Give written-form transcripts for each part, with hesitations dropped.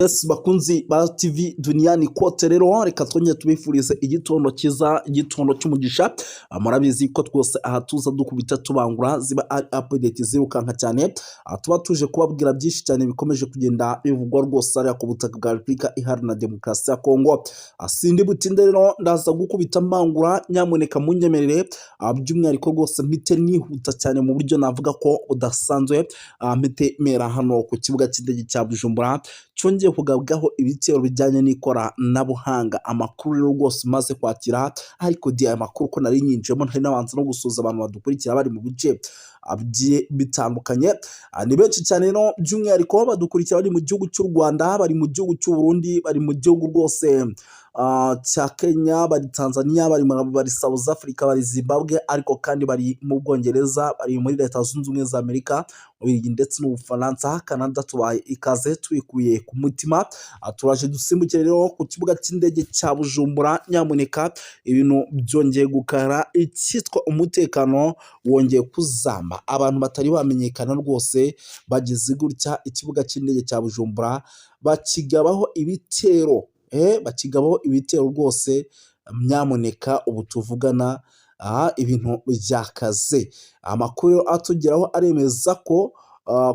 Yes, bakunzi ba TV Duniani Kote, rero reka twongere tubifurize igitondo cyiza, igitondo cy'umugisha. Murabizi ko twose aha tuza dukubita tubangura, ziba ari update zirukanka cyane. Tuba tuje kubabwira byinshi cyane bikomeje kugenda bivugwa rwose hariya ku butaka bwa Repubulika Iharanira Demokarasi ya Kongo. Sindi butinde rero, ndaza gukubita mbangura, nyamuneka munyemerere. By'umwihariko rwose mpite nihuta cyane mu buryo navuga ko budasanzwe. Mpite mera hano ku kibuga cy'indege cya Bujumbura cyongeye kugabwaho ibitero bijyanye n'ikoranabuhanga. Amakuru rero rwose umaze kwakira, ariko di aya makuru ko nari nyinjiyemo ntari nabanza no gusuhuza abantu badukurikira bari mu bice bigiye bitandukanye. Ni benshi cyane rero, by'umwihariko badukurikira bari mu gihugu cy'u Rwanda, bari mu gihugu cy'u Burundi, bari mu gihugu rwose cya Kenya, bari Tanzania, bari South Africa, bari Zimbabwe, ariko kandi bari mu Bwongereza, bari muri Leta Zunze Ubumwe za Amerika, mu Bubiligi ndetse n'Ubufaransa, Canada. Tubaye ikaze tubikuye ku mutima. Turaje dusimbukire rero ku kibuga cy'indege cya Bujumbura. Nyamuneka, ibintu byongeye gukara, icyitwa umutekano wongeye kuzamba. Abantu batari bamenyekana rwose bageze gutya ikibuga cy'indege cya Bujumbura bakigabaho ibitero, bakigabaho ibitero rwose. Nyamuneka, ubu tuvugana aha ibintu byakaze. Amakuru atugeraho aremeza ko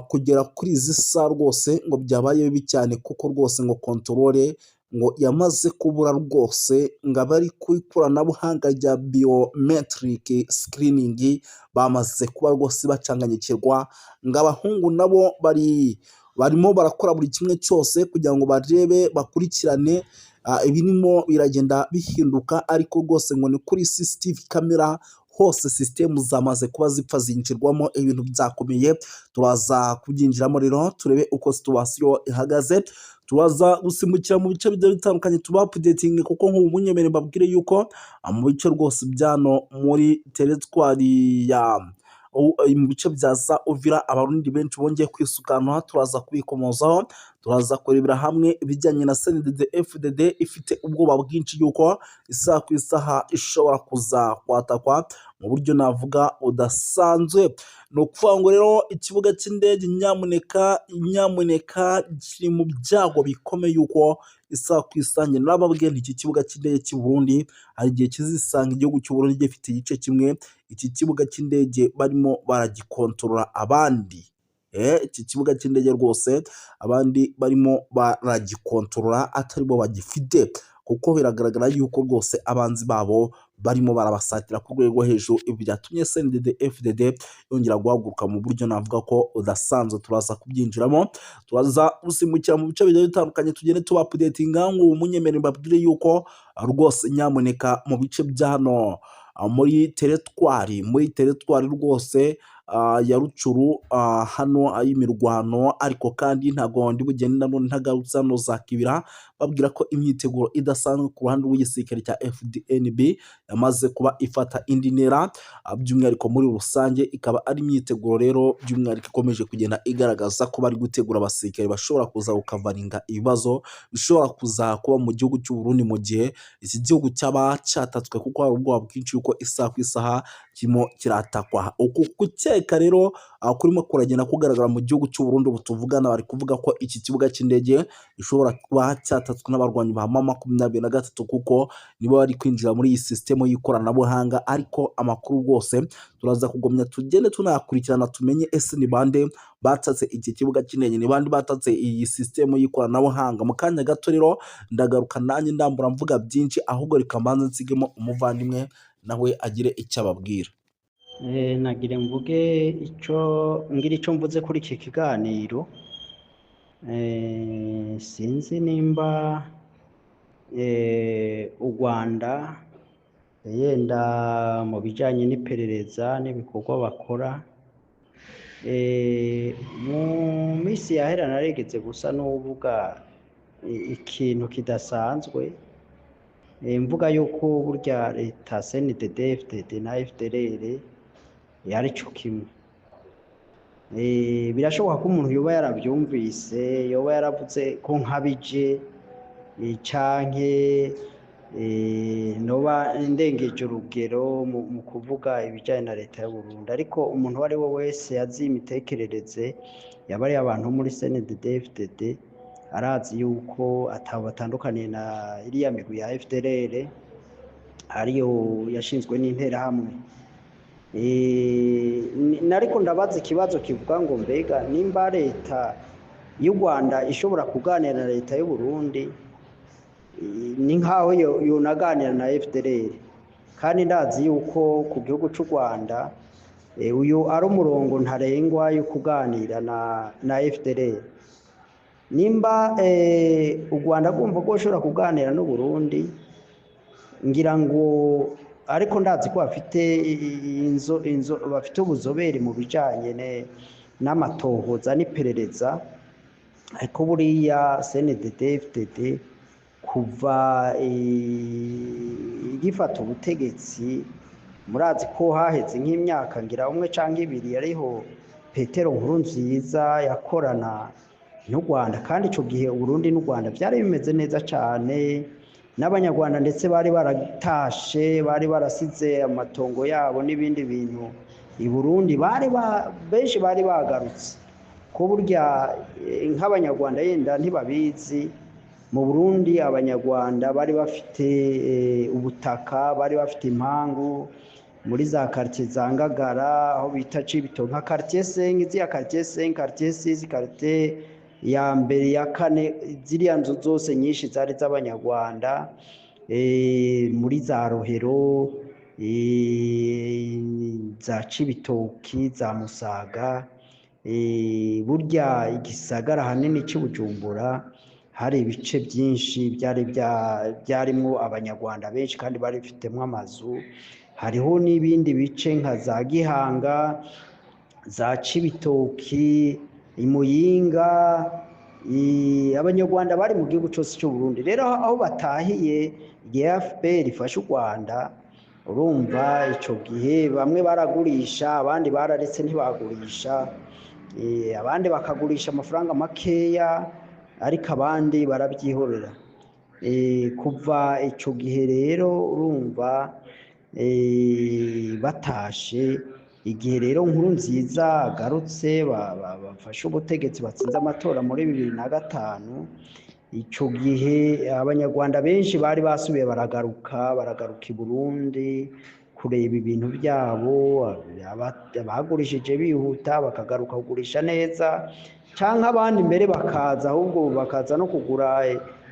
kugera kuri izi saha rwose ngo byabaye bibi cyane, kuko rwose ngo contrôle ngo yamaze kubura rwose, ngo abari ku ikoranabuhanga rya biometric screening bamaze kuba rwose bacanganyikirwa, ngo abahungu nabo barimo barakora buri kimwe cyose kugira ngo barebe, bakurikirane ibirimo biragenda bihinduka. Ariko rwose ngo ni kuri CCTV camera hose sisitemu zamaze kuba zipfa, zinjirwamo, ibintu byakomeye. Turaza kubyinjiramo rero turebe uko situation ihagaze. Turaza gusimbukira mu bice bigiye bitandukanye tuba updating, kuko nk'ubu munyemere mbabwire yuko mu bice rwose byano muri teritwari ya mu bice bya za Uvira Abarundi benshi bongeye kwisukanwa. Turaza kubikomozaho, turaza kurebera hamwe ibijyanye na CNDD FDD ifite ubwoba bwinshi yuko isaha ku isaha ishobora kuza kwatakwa mu buryo navuga budasanzwe. Ni ukuvuga ngo rero ikibuga cy'indege, nyamuneka nyamuneka, kiri mu byago bikomeye yuko isaha ku isaha, njye narababwiye nti iki kibuga cy'indege cy'i Burundi hari igihe kizisanga igihugu cy'u Burundi gifite igice kimwe iki kibuga cy'indege barimo baragikontorora abandi. Iki kibuga cy'indege rwose abandi barimo baragikontorora atari bo bagifite, kuko biragaragara yuko rwose abanzi babo barimo barabasatira ku rwego rwo hejuru. Ibi byatumye CNDD FDD yongera guhaguruka mu buryo navuga ko budasanzwe. Turaza kubyinjiramo, turaza gusimbukira mu bice bigiye bitandukanye tugende tuba updatinga. Ngo munyemere mbabwire yuko rwose nyamuneka mu bice bya hano muri teritwari rwose ya Rutshuru, hano ay'imirwano. Ariko kandi ntabwo ndi bugende nanone ntagarutse hano za Kibira, babwira ko imyiteguro idasanzwe ku ruhande rw'igisirikare cya FDNB yamaze kuba ifata indi ntera. By'umwihariko muri rusange ikaba ari imyiteguro rero by'umwihariko ikomeje kugenda igaragaza ko bari gutegura abasirikare bashobora kuza gukavaringa ibibazo bishobora kuza kuba mu gihugu cy'u Burundi mu gihe iki gihugu cyaba cyatatswe, kuko hari ubwoba bwinshi yuko isaha ku isaha kirimo kiratakwa. Uku gukeka rero kurimo kuragenda kugaragara mu gihugu cy'u Burundi, ubu tuvugana bari kuvuga ko iki kibuga cy'indege gishobora kuba cyatatswe n'abarwanyi ba M23, kuko nibo bari kwinjira muri iyi sisitemu y'ikoranabuhanga. Ariko amakuru rwose turaza kugumya tugende tunayakurikirana, tumenye ese ni bande batatse iki kibuga cy'indege, ni bande batatse iyi sisitemu y'ikoranabuhanga. Mu kanya gato rero ndagaruka nanjye ndambura mvuga byinshi, ahubwo reka mbanze nsigemo umuvandimwe nawe agire icyo ababwira. Nagire mvuge ico ngira ico mvuze kuri iki kiganiro. Sinzi nimba u Rwanda yenda mu bijanye n'iperereza n'ibikorwa bakora, mu minsi yahera narigeze gusa n'uwuvuga ikintu kidasanzwe, mvuga yuko burya leta CNDD FDD na FDLR yari co kimwe. Birashoboka ko umuntu yoba yaravyumvise, yoba yaravuze ko nkabije, canke noba ndengeje urugero mu kuvuga ibijanye na leta y'Uburundi. Ariko umuntu uwo ari we wese azi imitekerereze yaba ari abantu muri CNDD FDD Arazi yuko atabo batandukaniye na iriya migwi ya FDLR ariyo yashinzwe n'Interahamwe. Nariko ndabaza ikibazo kivuga ngo mbega nimba leta y'u Rwanda ishobora kuganira na leta y'u Burundi, ni nkaho yonaganira na FDLR. Kandi ndazi yuko ku gihugu c'u Rwanda uyu ari umurongo ntarengwa yo kuganira na FDLR. Nimba u Rwanda rwumva ko rushobora kuganira n'u Burundi, ngira ngo, ariko ndazi ko bafite inzo bafite ubuzobere mu bijanye n'amatohoza n'iperereza. Ariko buriya CNDD FDD kuva igifata ubutegetsi, murazi ko haheze nk'imyaka ngira umwe canke ibiri, yariho Petero Nkurunziza yakorana n'u Rwanda, kandi ico gihe Uburundi n'u Rwanda vyari bimeze neza cane, n'Abanyarwanda ndetse bari baratashe, bari barasize amatongo yabo n'ibindi bintu i Burundi, bari benshi bari bagarutse. Ko burya nk'Abanyarwanda yenda ntibabizi, mu Burundi Abanyarwanda bari bafite ubutaka, bari bafite impangu muri za quartier za Ngagara, aho bita Cibitoke, nka quartier 5, ziriya quartier 5, quartier 6, quartier ya mbere, ya kane, ziriya nzu zose nyinshi zari z'Abanyarwanda, muri za Rohero, za Cibitoki, za Musaga. Burya igisagara hanini c'i Bujumbura hari ibice byinshi byari byarimwo Abanyarwanda benshi kandi bari bifitemo amazu. Hariho n'ibindi bice nka za Gihanga, za Cibitoki, Imuyinga, Abanyarwanda bari mu gihugu cyose cy'u Burundi. Rero aho batahiye igihe FPR ifashe u Rwanda, urumva ico gihe bamwe baragurisha, abandi bararetse ntibagurisha, abandi bakagurisha amafaranga makeya, ariko abandi barabyihorera. Kuva ico gihe rero urumva batashe, igihe rero Nkurunziza agarutse, bafashe ubutegetsi, batsinze amatora muri 2005, ico gihe Abanyarwanda benshi bari basubiye baragaruka i Burundi kureba ibintu byabo. Abagurishije bihuta bakagaruka kugurisha neza, canke abandi mbere bakaza ahubwo bakaza no kugura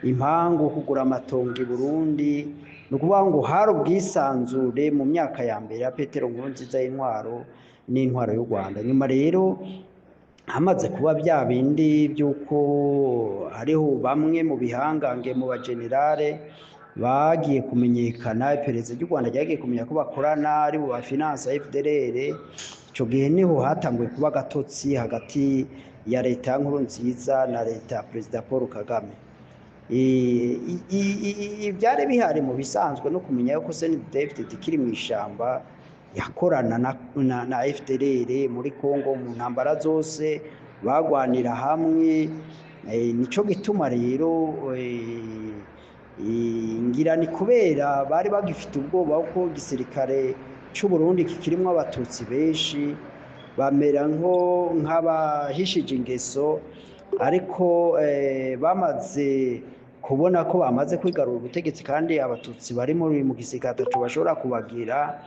impangu, kugura amatongo i Burundi. Ni ukuvuga ngo hari ubwisanzure mu myaka ya mbere ya Petero Nkurunziza y'intwaro n'intwaro y'u Rwanda. Nyuma rero hamaze kuba bya bindi by'uko hariho bamwe mu bihangange, mu bagenerale bagiye kumenyekana, iperereza ry'u Rwanda ryagiye kumenya ko bakorana, ari bo ba finance FDLR. Ico gihe niho hatanguye kuba agatotsi hagati ya leta ya Nkurunziza na leta ya Perezida Paul Kagame. Ibyari bihari mu bisanzwe no kumenya yuko CNDD-FDD ikiri mu ishamba yakorana na FDLR muri Congo mu ntambara zose, bagwanira hamwe. Nico gituma rero ngira ni kubera bari bagifite ubwoba ko igisirikare c'u Burundi kikirimwo Abatutsi benshi, bamera nko nk'abahishije ingeso. Ariko bamaze kubona ko bamaze kwigarura ubutegetsi kandi Abatutsi bari muri mu gisirikare ataco bashobora kubagira,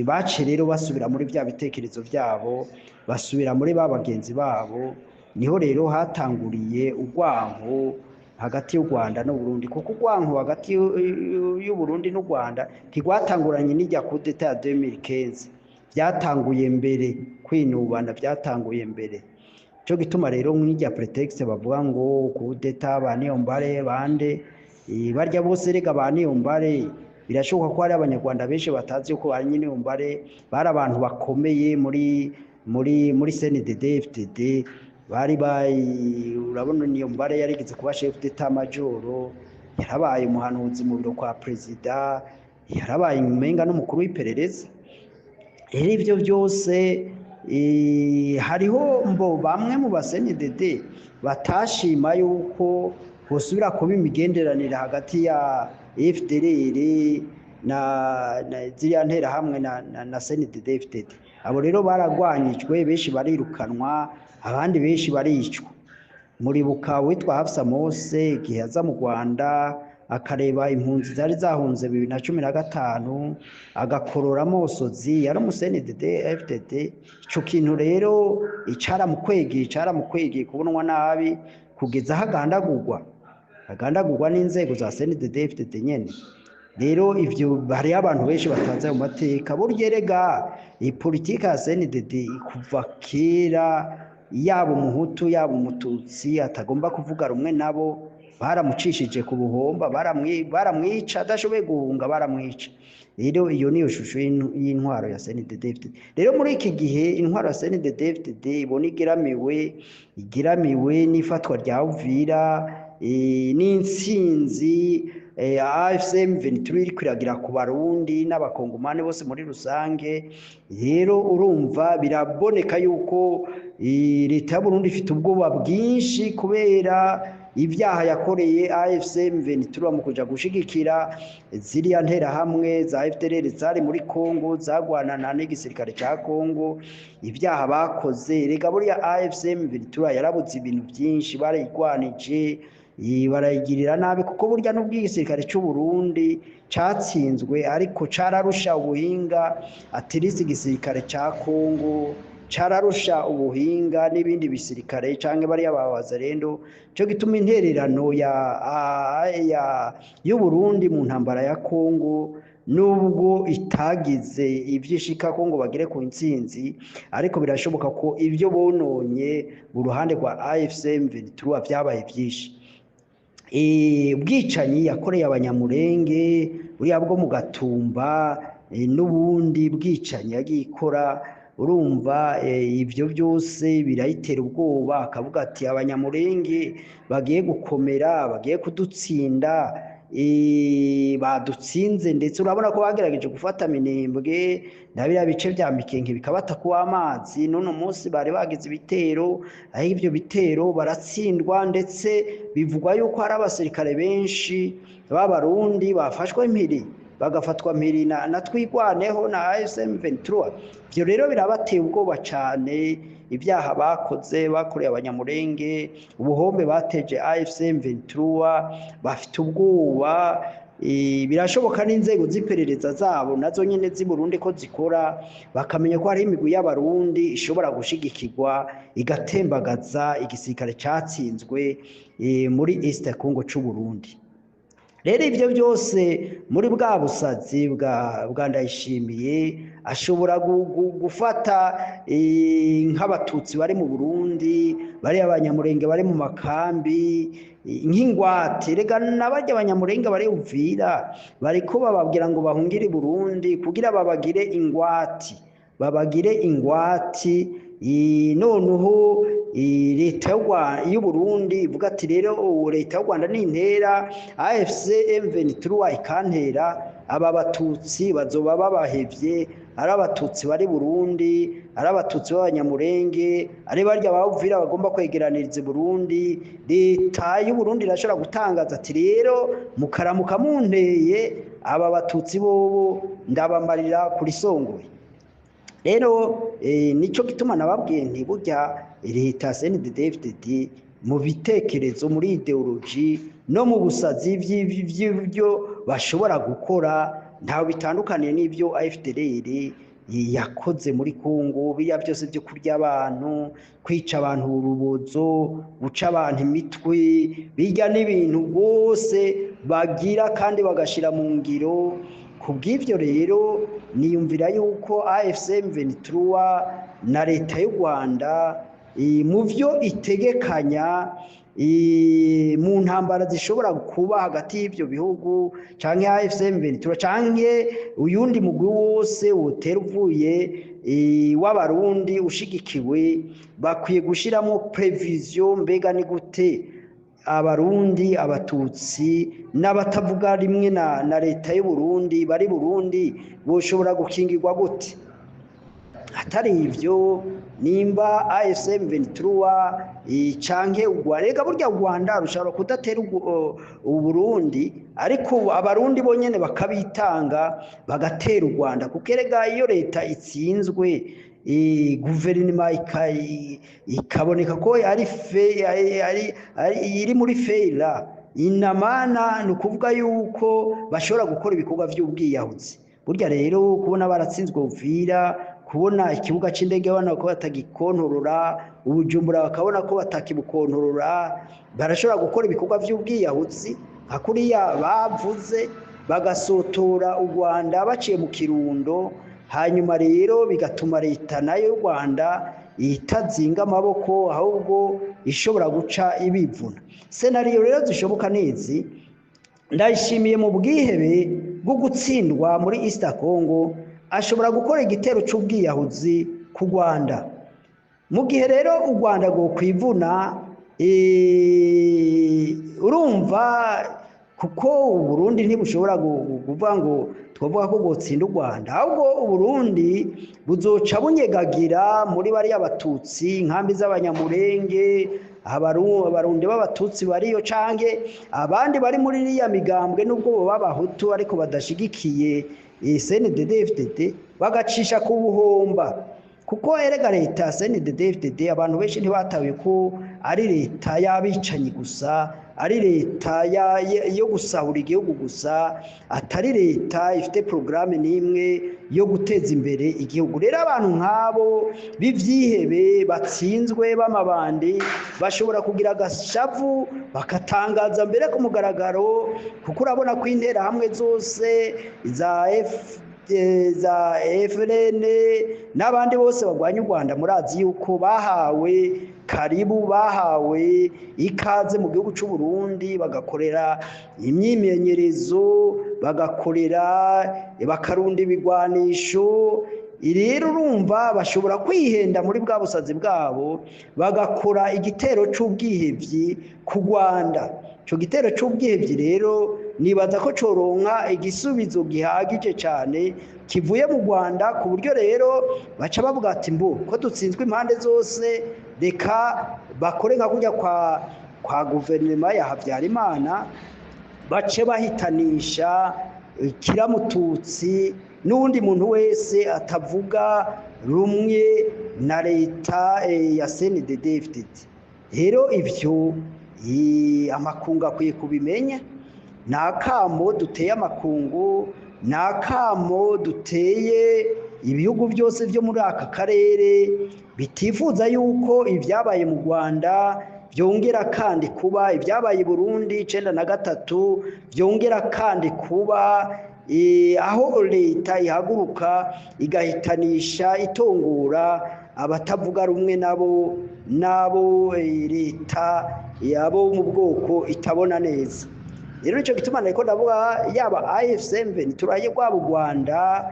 bace rero basubira muri bya bitekerezo byabo, basubira muri ba bagenzi babo. Niho rero hatanguriye urwanko hagati y'u Rwanda n'u Burundi, kuko urwanko hagati y'u Burundi n'u Rwanda ntirwatanguranye n'ijya coup d'état ya 2015, byatanguye mbere, kwinubana byatanguye mbere. Cyo gituma rero nk'ijya prétexte bavuga ngo coup d'état, ba Niyombare bande, barya bose rega ba Niyombare, birashoboka ko hari Abanyarwanda benshi batazi yuko ba Niyombare bari abantu bakomeye muri CNDD FDD. Bari bayi, urabona Niyombare yarigeze kuba chef d'état major, yarabaye umuhanuzi mu biro kwa perezida, yarabaye umenga n'umukuru w'iperereza. Rero ivyo byose hariho mbo bamwe mu ba CNDD batashima yuko hosubira kuba imigenderanire hagati ya FDLR na ziriya nterahamwe na CNDD FDD. Abo rero baragwanyijwe, benshi barirukanwa, abandi benshi baricwa. Muribuka witwa Hafsa Mose igihe aza mu Rwanda akareba impunzi zari zahunze 2015, agakorora amosozi, yari umu CNDD FDD. Ico kintu rero icaramukwegeye kubonwa nabi kugeza aho agandagurwa n'inzego za CNDD FDD nyene. Rero ivyo hariho abantu benshi batazi ayo mateka. Burya erega iyi politike ya CNDD kuva kera, yaba umuhutu yaba umututsi atagomba kuvuga rumwe nabo, baramucishije ku buhomba, baramwica, adashoboye guhunga baramwica. Rero iyo niyo shusho y'intwaro ya CNDD FDD. Rero muri iki gihe intwaro ya CNDD FDD ibona igeramiwe n'ifatwa rya Uvira, n'intsinzi AFC M23 iriko iragira ku Barundi n'abakongomani bose muri rusange. Rero urumva biraboneka yuko leta y'Uburundi ifite ubwoba bwinshi kubera ibyaha yakoreye AFC M23 mu kuja gushigikira ziriya nterahamwe za FDLR zari muri Kongo zagwanana n'igisirikare ca Kongo. Ibyaha bakoze, rega buriya AFC M23 yarabuze ibintu byinshi, barayigwanije, barayigirira nabi, kuko burya n'ubwo igisirikare c'u Burundi catsinzwe ariko cararusha ubuhinga atirisi igisirikare ca Kongo, cararusha ubuhinga n'ibindi bisirikare canke bariya ba Wazalendo. Cyo gituma intererano ya y'u Burundi mu ntambara ya Kongo, nubwo itagize ivyishika ko ngo bagere ku ntsinzi, ariko birashoboka ko ivyo bononye mu ruhande rwa AFC M23 vyabaye vyinshi. Ubwicanyi yakoreye abanyamurenge buriya bwo mu Gatumba, n'ubundi bwicanyi yagiye ikora, urumva ivyo byose birayitera ubwoba, akavuga ati abanyamurenge bagiye gukomera, bagiye kudutsinda, badutsinze. Ndetse urabona ko bagerageje gufata Minembwe na biriya bice bya Mikenke bikabata kuba amazi. None munsi bari bagize ibitero, aho ivyo bitero baratsindwa, ndetse bivugwa yuko hari abasirikare benshi b'abarundi bafashwe mpiri, bagafatwa mpiri na Twigwaneho na AFC M23. Ivyo rero birabateye ubwoba cane, ibyaha bakoze bakoreye abanyamurenge, ubuhombe bateje AFC M23, bafite ubwoba. Birashoboka n'inzego z'iperereza zabo nazo nyene z'i Burundi ko zikora, bakamenya ko hari imigwi y'abarundi ishobora gushigikirwa igatembagaza igisirikare catsinzwe muri East Congo c'u Burundi. Rero ivyo byose muri bwa busazi bwa Ndayishimiye, ashobora gufata nk'abatutsi bari mu Burundi, bari abanyamurenge bari mu makambi nk'ingwate. Rega n'abarya abanyamurenge bari Uvira bariko bababwira ngo bahungire i Burundi kugira babagire ingwati, babagire ingwati. Noneho leta y'u Burundi ivuga ati rero leta y'u Rwanda nintera AFC M23 ikantera, aba batutsi bazoba babahevye, ari abatutsi bari Burundi, ari abatutsi b'abanyamurenge, ari barya ba Uvira bagomba kwegeraniriza i Burundi. Leta y'u Burundi irashobora gutangaza ati rero mukaramuka munteye, aba batutsi bobo ndabamarira kuri Songoye. Rero nico gituma nababwiye nti burya leta CNDD-FDD mu bitekerezo, muri ideology no mu busazi vy'ivyo bashobora gukora ntawe bitandukaniye n'ivyo FDLR yakoze muri Kongo. Biriya byose byo kurya abantu, kwica abantu urubozo, guca abantu imitwe, bijya n'ibintu rwose bagira kandi bagashira mu ngiro. Kubw'ivyo rero niyumvira yuko AFC M23 na leta y'u Rwanda mu vyo itegekanya mu ntambara zishobora kuba hagati y'ivyo bihugu, canke AFC M23 canke uyundi mugwi wose wotera uvuye w'abarundi ushigikiwe, bakwiye gushiramo prévision. Mbega ni gute abarundi, abatutsi n'abatavuga rimwe na leta y'u Burundi bari Burundi boshobora gukingirwa gute? Atari ivyo, nimba AFC M23 canke u Rwanda, rega burya u Rwanda rushobora kudatera u Burundi, ariko abarundi bonyene bakabitanga bagatera u Rwanda, kuko erega iyo leta itsinzwe Guverinoma ikaboneka ko ari iri muri feyira inamana, ni ukuvuga yuko bashobora gukora ibikorwa by'ubwiyahuzi. Burya rero kubona baratsinzwe Uvira, kubona ikibuga c'indege babona ko batagikontorora, Ubujumbura bakabona ko batakibukontorora, barashobora gukora ibikorwa vy'ubwiyahuzi nka kuriya bavuze, bagasotora u Rwanda baciye mu Kirundo. Hanyuma rero bigatuma leta nayo y'u Rwanda itazinga amaboko, ahubwo ishobora guca ibivuna. Senariyo rero zishoboka nezi: Ndayishimiye mu bwihebe bwo gutsindwa muri East Congo ashobora gukora igitero c'ubwiyahuzi ku Rwanda. Mu gihe rero u Rwanda rwokwivuna, urumva, kuko Uburundi ntibushobora kuvuga ngo twovuga ko bwotsinda u Rwanda, ahubwo Uburundi buzoca bunyegagira muri bariya Batutsi, inkambi z'Abanyamurenge, Abarundi b'Abatutsi bariyo, canke abandi bari muri iriya migambwe, nubwo boba Abahutu ariko badashigikiye CNDD-FDD, bagacisha ku buhomba. Kuko erega leta CNDD-FDD, abantu benshi ntibatahuye ko ari leta y'abicanyi gusa, ari leta yo gusahura igihugu gusa, atari leta ifite porogaramu n'imwe yo guteza imbere igihugu. Rero abantu nk'abo b'ivyihebe batsinzwe, b'amabandi, bashobora kugira agashavu, bakatangaza mbere ku mugaragaro, kuko urabona ko interahamwe zose za F za FLN n'abandi bose barwanya u Rwanda, murazi yuko bahawe karibu, bahawe ikaze mu gihugu c'u Burundi, bagakorera imyimenyerezo, bagakorera, bakarunda ibigwanisho. Rero urumva bashobora kwihenda muri bwa busazi bwabo, bagakora igitero c'ubwihevyi ku Rwanda. Ico gitero c'ubwihevyi rero nibaza ko coronka igisubizo gihagije cane kivuye mu Rwanda, ku buryo rero baca bavuga ati: "Mbu ko dutsinzwe impande zose, reka bakore nka kurya kwa guverinoma ya Habyarimana, bace bahitanisha Kiramututsi n'uwundi muntu wese atavuga rumwe na leta ya CNDD-FDD." Rero ivyo amakungu akwiye kubimenya. Ni akamo duteye amakungu, ni akamo duteye ibihugu byose byo muri aka karere bitifuza yuko ibyabaye mu Rwanda byongera kandi kuba, ibyabaye i Burundi 93 byongera kandi kuba, aho leta ihaguruka igahitanisha, itongora abatavuga rumwe nabo, nabo leta yabo mu bwoko itabona neza. Rero nico gituma nariko ndavuga, yaba AFC M23, rwaba u Rwanda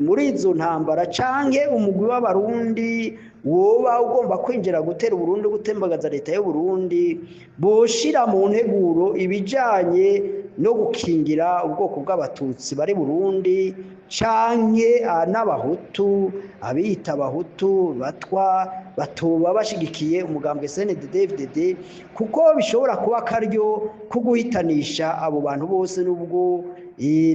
muri izo ntambara, canke umugwi w'Abarundi woba ugomba kwinjira gutera Uburundi, gutembagaza leta y'u Burundi, boshira mu nteguro ibijanye no gukingira ubwoko bw'Abatutsi bari Burundi, canke n'Abahutu, abiyita Abahutu, Batwa, batoba bashigikiye umugambwe CNDD-FDD, kuko bishobora kuba akaryo ko guhitanisha abo bantu bose. Nubwo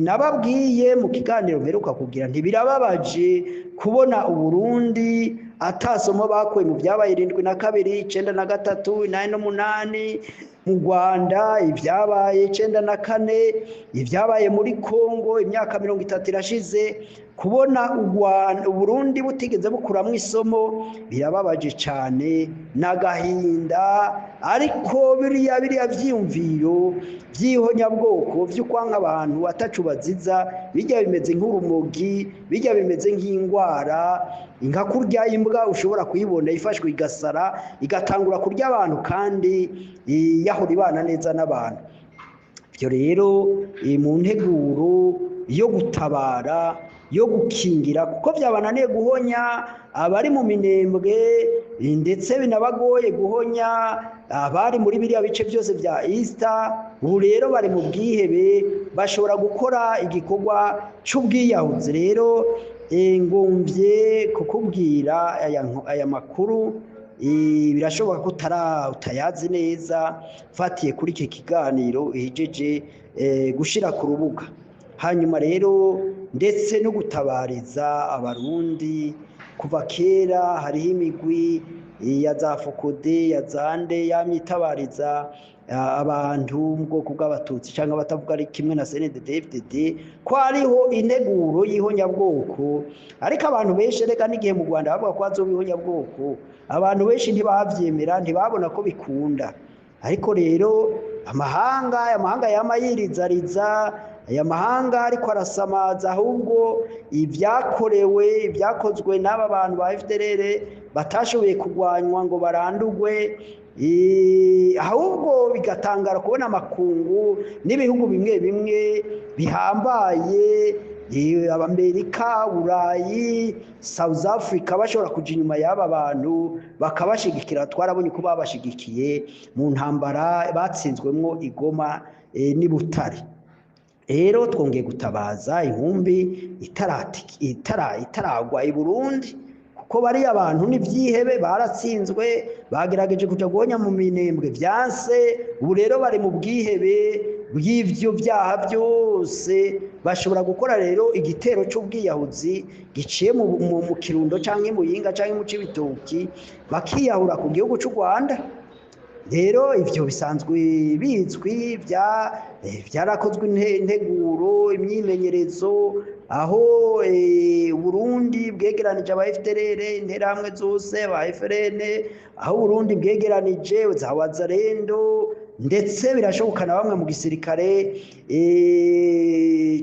nababwiye mu kiganiro mperuka kugira, ntibirababaje kubona Uburundi atasomo bakuye mu byabaye 72, 93, 88 mu Rwanda, ibyabaye 94, ibyabaye muri Kongo, imyaka 30 irashize. Kubona Uburundi butigeze bukuramwo isomo birababaje cane n'agahinda. Ariko biriya vyiyumviro vy'ihonyabwoko, vy'ukwanka abantu ataco baziza, bijya bimeze nk'urumogi, bijya bimeze nk'ingwara, nka kurya imbwa ushobora kuyibona ifashwe igasara, igatangura kurya abantu kandi yahora ibana neza n'abantu. Ivyo rero mu nteguro yo gutabara, yo gukingira, kuko byabananiye guhonya abari mu Minembwe, ndetse binabagoye guhonya abari muri biriya bice byose bya Easter. Ubu rero bari mu bwihebe, bashobora gukora igikorwa c'ubwiyahuzi. Rero ngomvye kukubwira aya makuru, birashoboka ko utayazi neza mfatiye kuri iki kiganiro ihejeje gushira ku rubuga. Hanyuma rero ndetse no gutabariza Abarundi Kuva kera hariho imigwi ya za FOCODE, ya zande yamye itabariza abantu mu bwoko bw'abatutsi cyangwa abatavuga ari kimwe na CNDD-FDD, ko hariho integuro y'ihonyabwoko. Ariko abantu benshi, reka n'igihe mu Rwanda bavuga ko hazoba ihonyabwoko, abantu benshi ntibavyemera, ntibabona ko bikunda. Ariko rero amahanga yama yirizariza, aya mahanga ariko arasamaza ahubwo ibyakorewe, ibyakozwe n'aba bantu ba FDLR batashoboye kurwanywa ngo barandugwe, ahubwo bigatangara kubona amakungu n'ibihugu bimwe bimwe bihambaye, Amerika, Burayi, South Africa, bashobora kuja inyuma y'aba bantu bakabashigikira. Twarabonye ko babashigikiye mu ntambara batsinzwemwo i Goma n'i Butare. Rero twongeye gutabaza inkumbi itaragwa i Burundi, kuko bariya abantu n'ivyihebe baratsinzwe, bagerageje kuja guhonya mu Minembwe vyanse. Ubu rero bari mu bwihebe bw'ivyo vyaha byose, bashobora gukora rero igitero c'ubwiyahuzi giciye mu Kirundo canke Muyinga canke mu Cibitoki, bakiyahura ku gihugu c'u Rwanda. Rero ivyo bisanzwe bizwi, vyarakozwe integuro, imyimenyerezo, aho Burundi bwegeranije aba FDLR, interahamwe zose, aba FRN, aho Burundi bwegeranije za Wazalendo, ndetse birashoboka na bamwe mu gisirikare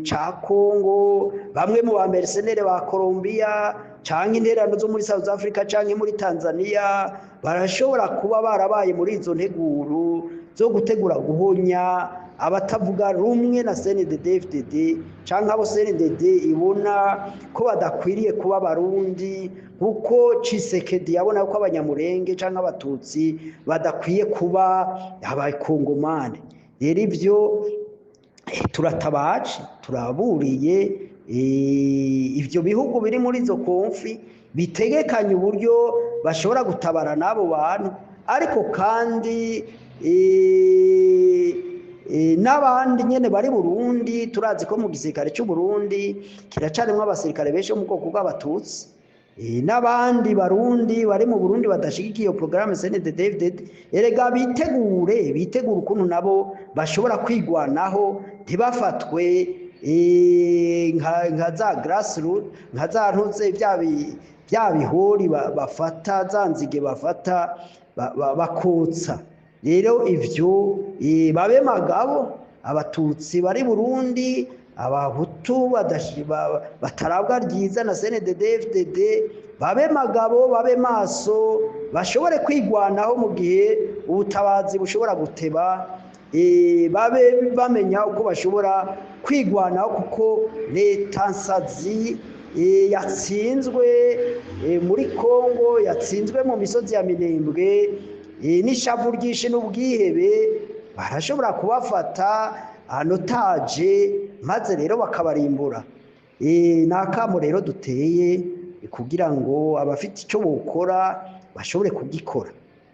ca Congo, bamwe mu ba mercenaires ba Colombia canke intererano zo muri South Africa canke muri Tanzania, barashobora kuba barabaye muri izo nteguro zo gutegura guhonya abatavuga rumwe na CNDD-FDD, canke abo CNDD ibona ko badakwiriye kuba abarundi, nkuko Tshisekedi yabona ko abanyamurenge canke abatutsi badakwiye kuba abakongomani. Rero ivyo turatabaje, turaburiye ivyo bihugu biri muri izo conflits bitegekanye uburyo bashobora gutabara n'abo bantu, ariko kandi n'abandi nyene bari Burundi. Turazi ko mu gisirikare c'u Burundi kiracarimwo abasirikare benshi bo mu bwoko bw'abatutsi, n'abandi barundi bari mu Burundi badashigikiye iyo programme CNDD-FDD. Erega bitegure ukuntu nabo bashobora kwigwanaho ntibafatwe nka za grassroot, nka za ntuze, bya bihori bafata, za nzige bafata bakotsa. Rero ivyo babe magabo, abatutsi bari Burundi, abahutu batarabwa ryiza na CNDD-FDD, babe magabo, babe maso, bashobore kwigwanaho mu gihe ubutabazi bushobora guteba, babe bamenya uko bashobora kwigwanaho, kuko leta nsazi yatsinzwe muri Kongo, yatsinzwe mu misozi ya Minembwe, n'ishavu ryinshi n'ubwihebe, barashobora kubafata en otage maze rero bakabarimbura. Ni akamo rero duteye kugira ngo abafite icyo bokora bashobore kugikora.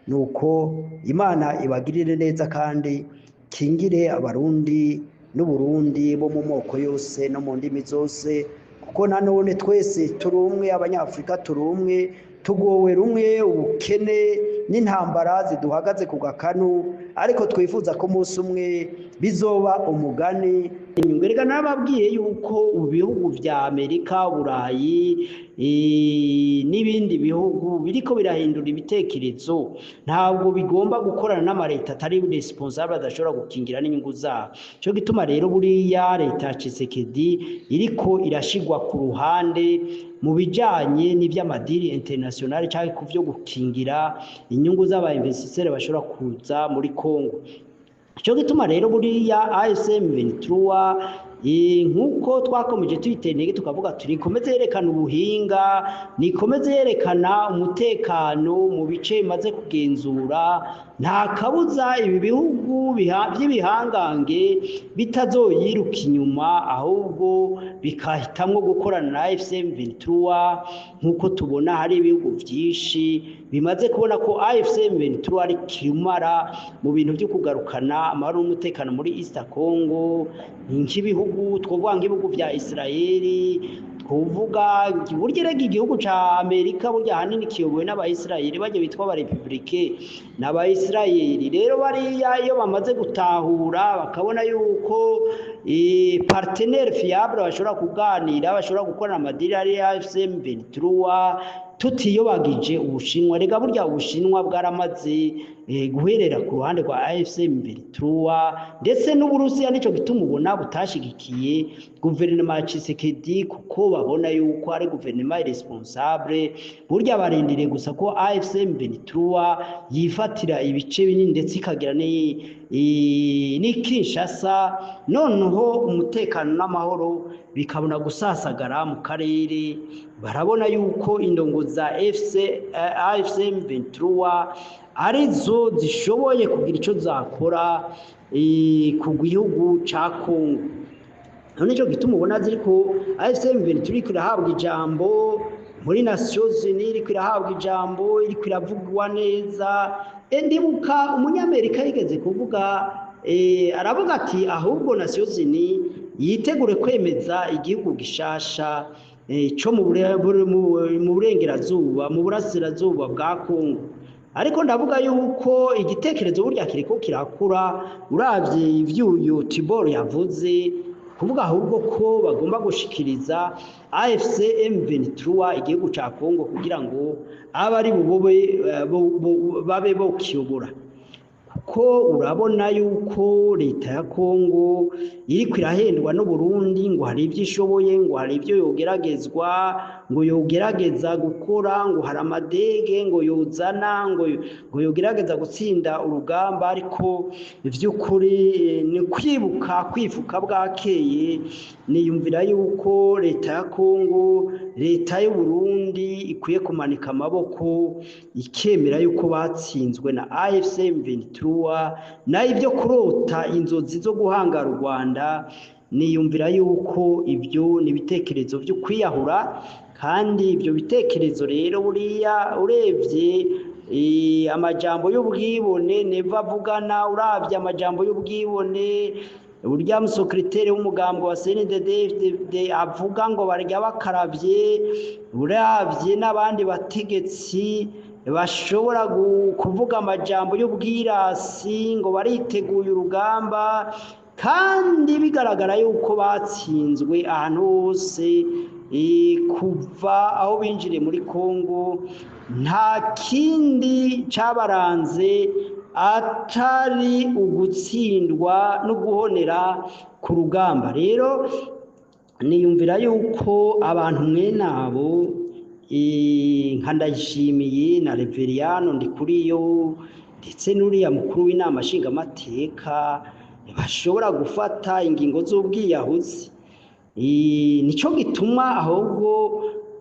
Nuko Imana ibagirire neza kandi kingire abarundi n'Uburundi bo mu moko yose no mu ndimi zose, kuko nanone twese turi umwe, abanyafurika turi umwe, tugowe rumwe, ubukene n'intambara ziduhagaze ku gakanu, ariko twifuza ko umunsi umwe bizoba umugani. Erega nababwiye yuko bihugu vya Amerika, Burayi n'ibindi bihugu biriko birahindura ibitekerezo, ntabwo bigomba gukorana n'amareta atari responsable, adashobora gukingira n'inyungu zabo. Cyo gituma rero buriya leta ya Tshisekedi iriko irashigwa ku ruhande mu bijanye n'ivy'ama deal international cyangwa ku vyo gukingira inyungu z'aba investisseurs bashobora kuza muri Congo. Cyo gituma rero buriya AFC M23, nkuko twakomeje tuyitera intege tukavuga turi nikomeze yerekana ubuhinga, nikomeze yerekana umutekano mu bice bimaze kugenzura, nta kabuza ibi bihugu by'ibihangange bitazoyiruka inyuma, ahubwo bikahitamwo gukorana na AFC M23, nkuko tubona hari ibihugu byinshi bimaze kubona ko AFC M23 ari kirumara mu bintu byo kugarukana amahoro n'umutekano muri East Congo, nk'ibihugu twovuga nk'ibihugu vya Israeli. Twovuga burya rega igihugu ca Amerika burya ahanini kiyobowe n'Abayisiraheli, barya bitwa abarepublike n'Abayisiraheli. Rero bariya iyo bamaze gutahura bakabona yuko partenaire fiable bashobora kuganira, bashobora gukorana amadiri ari AFC M23, tutiyobagije Ubushinwa. Rega burya Ubushinwa bwaramaze guherera ku ruhande rwa AFC M23 ndetse n'Uburusiya. Nico gituma ubona butashigikiye guverinoma ya Tshisekedi, kuko babona yuko ari guverinoma irresponsable. Burya barindiriye gusa ko AFC M23 yifatira ibice binini, ndetse ikagira ni Kinshasa, noneho umutekano n'amahoro bikabona gusasagara mu karere. Barabona yuko indongo za AFC M23 arizo zishoboye kugira ico zakora ku gihugu ca Congo. None nico gituma ubona ziriko AFC M23 iriko irahabwa ijambo muri Nations Unies, iriko irahabwa ijambo, iriko iravugwa neza. Ndibuka umunyamerika yigeze kuvuga, aravuga ati ahubwo Nations Unies yitegure kwemeza igihugu gishasha co mu burengerazuba, mu burasirazuba bwa Congo. Ariko ndavuga yuko igitekerezo burya kiriko kirakura, uravye ivy'uyu Tibor yavuze, kuvuga ahubwo ko bagomba gushikiriza AFC M23 igihugu ca Congo kugira ngo abe ari bubobe babe bokiyobora, kuko urabona yuko leta ya Congo iriko irahendwa n'Uburundi ngo hari ivyo ishoboye, ngo hari ivyo yogeragezwa, ngo yogerageza gukora, ngo hari amadege ngo yozana, ngo yogerageza gutsinda urugamba. Ariko ivy'ukuri ni kwibuka kwifuka bwakeye. Niyumvira yuko leta ya Congo, leta y'u Burundi ikwiye kumanika amaboko ikemera yuko batsinzwe na AFC M23. Nayo ibyo kurota inzozi zo guhangara u Rwanda, niyumvira yuko ibyo ni ibitekerezo byo kwiyahura. Kandi ibyo bitekerezo rero buriya urebye amajambo y'ubwibone neva avugana, uravye amajambo y'ubwibone burya musekreteri w'umugambo wa CNDD-FDD avuga ngo barya bakaravye, uravye n'abandi bategetsi bashobora kuvuga amajambo y'ubwirasi ngo bariteguye urugamba, kandi bigaragara yuko batsinzwe ahantu hose kuva aho binjiriye muri Congo. Nta kindi cabaranze atari ugutsindwa no guhonera ku rugamba. Rero niyumvira yuko abantu mwene abo nka Ndayishimiye na Reveriyano Ndikuriyo ndetse n'uriya mukuru w'inama nshingamateka bashobora gufata ingingo z'ubwiyahuzi. Nico gituma ahubwo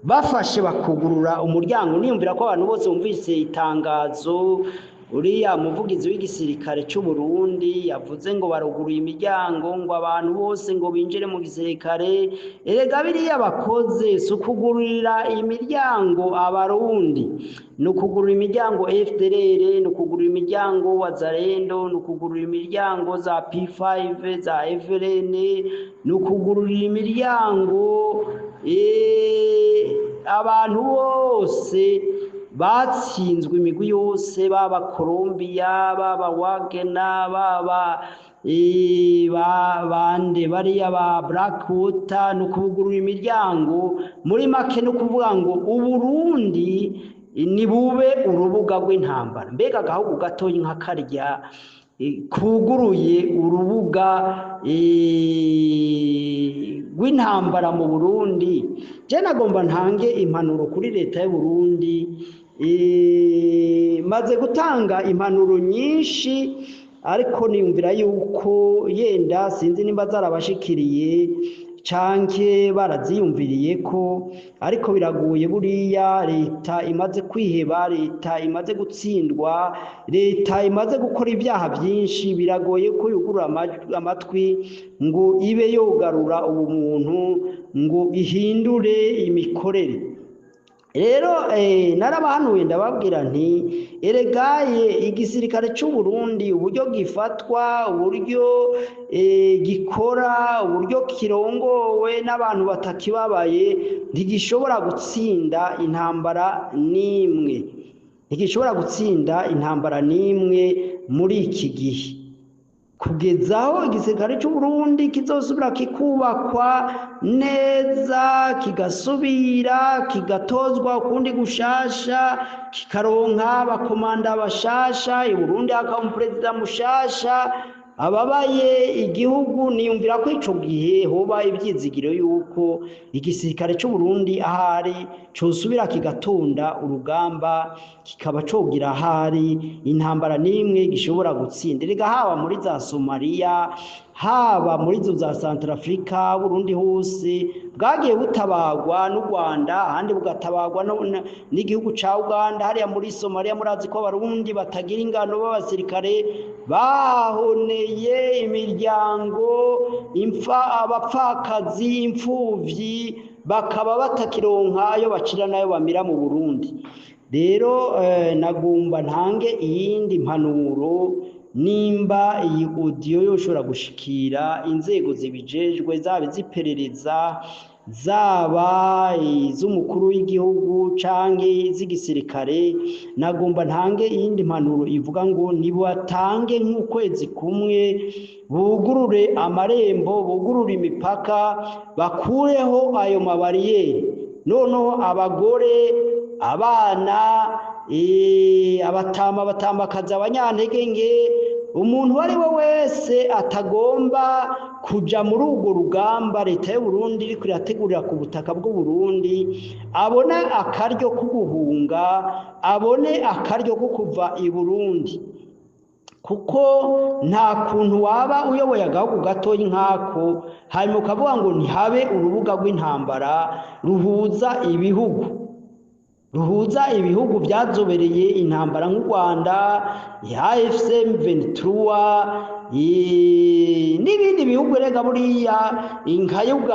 bafashe bakugurura umuryango. Niyumvira ko abantu bose bumvise itangazo uriya muvugizi w'igisirikare c'u Burundi yavuze ngo baruguruye imiryango ngo abantu bose ngo binjire mu gisirikare. Erega biriya bakoze si ukugururira imiryango Abarundi, ni ukugurura imiryango FDLR, ni ukugurura imiryango Wazalendo, ni ukugurura imiryango za P5 za FLN, ni ukugururira imiryango abantu bose batsinzwe, imigwi yose, baba Colombia, baba Wagner, baba bande bariya ba Blackwater, ni ukugurura imiryango. Muri make no kuvuga ngo Uburundi ni bube urubuga rw'intambara. Mbega agahugu gatoyi nka karya kuguruye urubuga rw'intambara mu Burundi? Je nagomba ntange impanuro kuri leta y'u Burundi. Maze gutanga impanuro nyinshi, ariko niyumvira yuko yenda sinzi nimba zarabashikiriye canke baraziyumviriye ko, ariko biragoye buriya leta imaze kwiheba, leta imaze gutsindwa, leta imaze gukora ibyaha byinshi, biragoye ko yugurura amatwi ngo ibe yogarura ubumuntu, ngo ihindure imikorere. Rero narabahanuye, ndababwira nti: "Eregaye igisirikare c'u Burundi, uburyo gifatwa, uburyo gikora, uburyo kirongowe n'abantu batakibabaye, ntigishobora gutsinda intambara n'imwe, ntigishobora gutsinda intambara n'imwe muri iki gihe, kugeza aho igisirikare cy'u Burundi kizosubira kikubakwa neza, kigasubira kigatozwa ukundi gushasha, kikaronka abakomanda bashasha, i Burundi hakaba umuperezida mushasha ababaye igihugu. Niyumvira ko ico gihe hoba ivyizigiro yuko igisirikare cy'u Burundi ahari cosubira kigatonda urugamba, kikaba cogira ahari intambara n'imwe gishobora gutsinda. Erega haba muri za Somalia, haba muri zo za Centrafrica, Burundi hose bwagiye butabagwa n'u Rwanda, ahandi bugatabagwa n'igihugu ca Uganda. Hariya muri Somalia murazi ko Abarundi batagira ingano b'abasirikare bahoneye imiryango, impfa, abapfakazi, imfuvyi, bakaba batakironka ayo bacira n'ayo bamira mu Burundi. Rero nagomba ntange iyindi mpanuro: nimba iyi audio yoshobora gushikira inzego zibijejwe, zaba iziperereza, zaba iz'umukuru w'igihugu canke iz'igisirikare, nagomba ntange iyindi mpanuro ivuga ngo nibatange nk'ukwezi kumwe, bugurure amarembo, bugurure imipaka, bakureho ayo mabariyeri, noneho abagore, abana, abatama, abatambakazi, abanyantege nke, umuntu uwo ari we wese atagomba kuja muri urwo rugamba leta y'u Burundi iriko irategurira ku butaka bw'u Burundi, abone akaryo ko guhunga, abone akaryo ko kuva i Burundi, kuko nta kuntu waba uyoboye agahugu gatoyi nk'ako hanyuma ukavuga ngo ntihabe urubuga rw'intambara ruhuza ibihugu byazobereye intambara nk'u Rwanda, AFC M23 n'ibindi bihugu. Erega buriya nka Uganda.